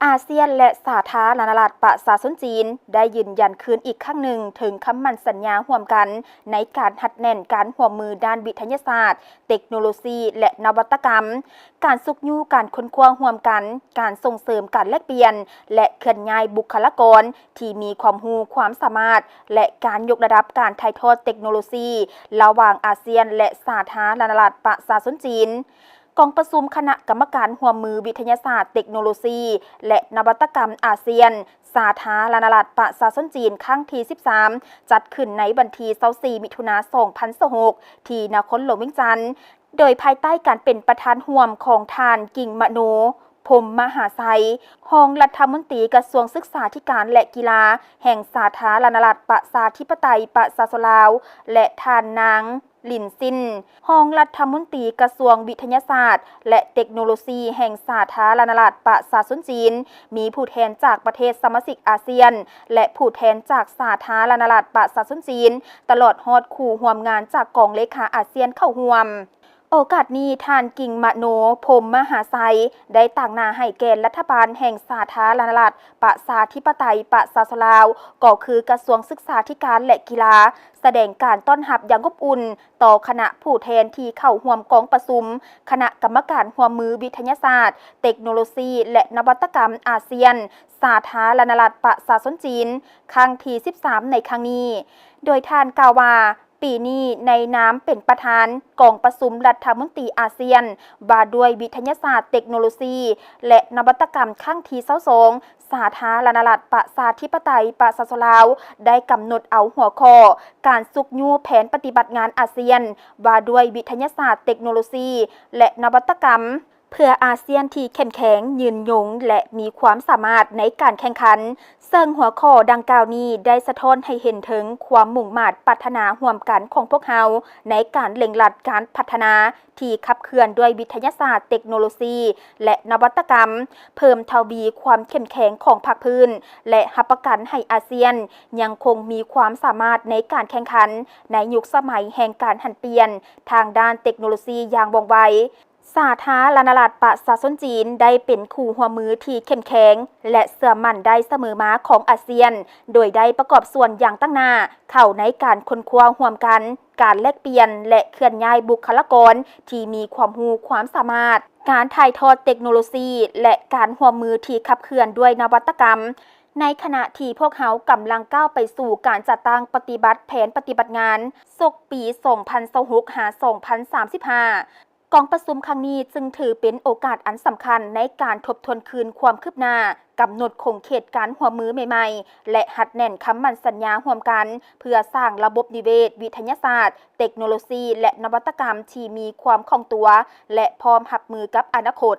ອາຊຽນ ແລະ ສາທາລະນະລັດປະຊາຊົນຈີນ ໄດ້ຢືນຢັນຄືນອີກຄັ້ງໜຶ່ງເຖິງຄຳໝັ້ນສັນຍາຮ່ວມກັນ ໃນການຮັດແໜ້ນການຮ່ວມມືດ້ານວິທະຍາສາດ, ເຕັກໂນໂລຊີ ແລະ ນະວັດຕະກຳ, ການຊຸກຍູ້ການຄົ້ນຄວ້າຮ່ວມກັນ, ການສົ່ງເສີມການແລກປ່ຽນ ແລະ ເຄື່ອນຍ້າຍບຸກຄະລາກອນທີ່ມີຄວາມຮູ້ຄວາມສາມາດ ແລະ ການຍົກລະດັບການຖ່າຍທອດເຕັກໂນໂລຊີລະຫວ່າງອາຊຽນ ແລະ ສາທາລະນະລັດປະຊາຊົນຈີນ. ກອງປະຊຸມຄະນະກຳມະການຮ່ວມມືວິທະຍາສາດ, ເຕັກໂນໂລຊີ ແລະ ນະວັດຕະກຳອາຊຽນ, ສາທາລະນະລັດປະຊາຊົນຈີນ ຄັ້ງທີສິບສາມ ຈັດຂຶ້ນໃນວັນທີຊາວສີ່ ມິຖຸນາ ສອງພັນຊາວຫົກ ທີ່ນະຄອນຫຼວງວຽງຈັນ, ໂດຍພາຍໃຕ້ການເປັນປະທານຮ່ວມຂອງທ່ານ ກິ່ງມະໂນ ພົມມະຫາໄຊ, ຮອງລັດຖະມົນຕີກະຊວງສຶກສາທິການ ແລະ ກິລາ ແຫ່ງສາທາລະນະລັດປະຊາທິປະໄຕປະຊາຊົນລາວ ແລະ ທ່ານນາງ ລິນຊິນ, ຮອງລັດຖະມົນຕີກະຊວງວິທະຍາສາດ ແລະ ເຕັກໂນໂລຊີ ແຫ່ງສາທາລະນະລັດປະຊາຊົນຈີນ, ມີຜູ້ແທນຈາກປະເທດສະມາຊິກອາຊຽນ ແລະ ຜູ້ແທນຈາກສາທາລະນະລັດປະຊາຊົນຈີນ, ຕະຫຼອດຮອດຄູ່ຮ່ວມງານຈາກກອງເລຂາອາຊຽນເຂົ້າຮ່ວມ. ໂອກາດນີ້, ທ່ານ ກິ່ງມະໂນ ພົມມະຫາໄຊ ໄດ້ຕາງໜ້າໃຫ້ແກ່ລັດຖະບານແຫ່ງສາທາລະນະລັດປະຊາທິປະໄຕປະຊາຊົນລາວ, ກໍຄືກະຊວງສຶກສາທິການ ແລະ ກິລາ, ສະແດງການຕ້ອນຮັບຢ່າງອົບອຸ່ນຕໍ່ຄະນະຜູ້ແທນທີ່ເຂົ້າຮ່ວມກອງປະຊຸມຄະນະກຳມະການຮ່ວມມືວິທະຍາສາດ, ເຕັກໂນໂລຊີ ແລະ ນະວັດຕະກຳອາຊຽນ, ສາທາລະນະລັດປະຊາຊົນຈີນ ຄັ້ງທີສິບສາມ ໃນຄັ້ງນີ້, ໂດຍທ່ານກ່າວວ່າ, ປີນີ້ໃນນາມເປັນປະທານກອງປະຊຸມລັດຖະມົນຕີອາຊຽນ ວ່າດ້ວຍວິທະຍາສາດ, ເຕັກໂນໂລຊີ ແລະ ນະວັດຕະກຳ ຄັ້ງທີຊາວສອງ ສາທາລະນະລັດປະຊາທິປະໄຕປະຊາຊົນລາວ ໄດ້ກຳນົດເອົາຫົວຂໍ້ ການຊຸກຍູ້ແຜນປະຕິບັດງານອາຊຽນ ວ່າດ້ວຍວິທະຍາສາດ, ເຕັກໂນໂລຊີ ແລະ ນະວັດຕະກຳ ເພື່ອອາຊຽນທີ່ເຂັ້ມແຂງ, ຍືນຍົງ ແລະ ມີຄວາມສາມາດໃນການແຂ່ງຂັນ, ເຊິ່ງຫົວຂໍ້ດັ່ງກ່າວນີ້ໄດ້ສະທ້ອນໃຫ້ເຫັນເຖິງຄວາມມຸ່ງມາດປາດຖະໜາຮ່ວມກັນຂອງພວກເຮົາ ໃນການເລັ່ງລັດການພັດທະນາທີ່ຂັບເຄື່ອນດ້ວຍວິທະຍາສາດ, ເຕັກໂນໂລຊີ ແລະ ນະວັດຕະກຳ, ເພີ່ມທະວີຄວາມເຂັ້ມແຂງຂອງພາກພື້ນ ແລະ ຮັບປະກັນໃຫ້ອາຊຽນຍັງຄົງມີຄວາມສາມາດໃນການແຂ່ງຂັນໃນຍຸກສະໄໝແຫ່ງການຫັນປ່ຽນທາງດ້ານເຕັກໂນໂລຊີຢ່າງວ່ອງໄວ. ສາທາລະນະລັດປະຊາຊົນຈີນໄດ້ເປັນຄູ່ຮ່ວມມືທີ່ເຂັ້ມແຂງ ແລະ ເຊື່ອໝັ້ນໄດ້ສະເໝີມາຂອງອາຊຽນ, ໂດຍໄດ້ປະກອບສ່ວນຢ່າງຕັ້ງໜ້າເຂົ້າໃນການຄົ້ນຄວ້າຮ່ວມກັນ, ການແລກປ່ຽນ ແລະ ເຄື່ອນຍ້າຍບຸກຄະລາກອນທີ່ມີຄວາມຮູ້ຄວາມສາມາດ, ການຖ່າຍທອດເຕັກໂນໂລຊີ ແລະ ການຮ່ວມມືທີ່ຂັບເຄື່ອນດ້ວຍນະວັດຕະກຳ, ໃນຂະນະທີ່ພວກເຮົາກຳລັງກ້າວໄປສູ່ການຈັດຕັ້ງປະຕິບັດແຜນປະຕິບັດງານສົກປີສອງພັນຊາວຫົກ ຫາ ສອງພັນສາມສິບຫ້າ. ກອງປະຊຸມຄັ້ງນີ້ຈຶ່ງຖືເປັນໂອກາດອັນສຳຄັນໃນການທົບທວນຄືນຄວາມຄືບໜ້າ, ກຳນົດຂົງເຂດການຮ່ວມມືໃໝ່ໆ ແລະ ຮັດແໜ້ນຄຳໝັ້ນສັນຍາຮ່ວມກັນ ເພື່ອສ້າງລະບົບນິເວດ, ວິທະຍາສາດ, ເຕັກໂນໂລຊີ ແລະ ນະວັດຕະກຳທີ່ມີຄວາມຄ່ອງຕົວ ແລະ ພ້ອມຮັບມືກັບອະນາຄົດ.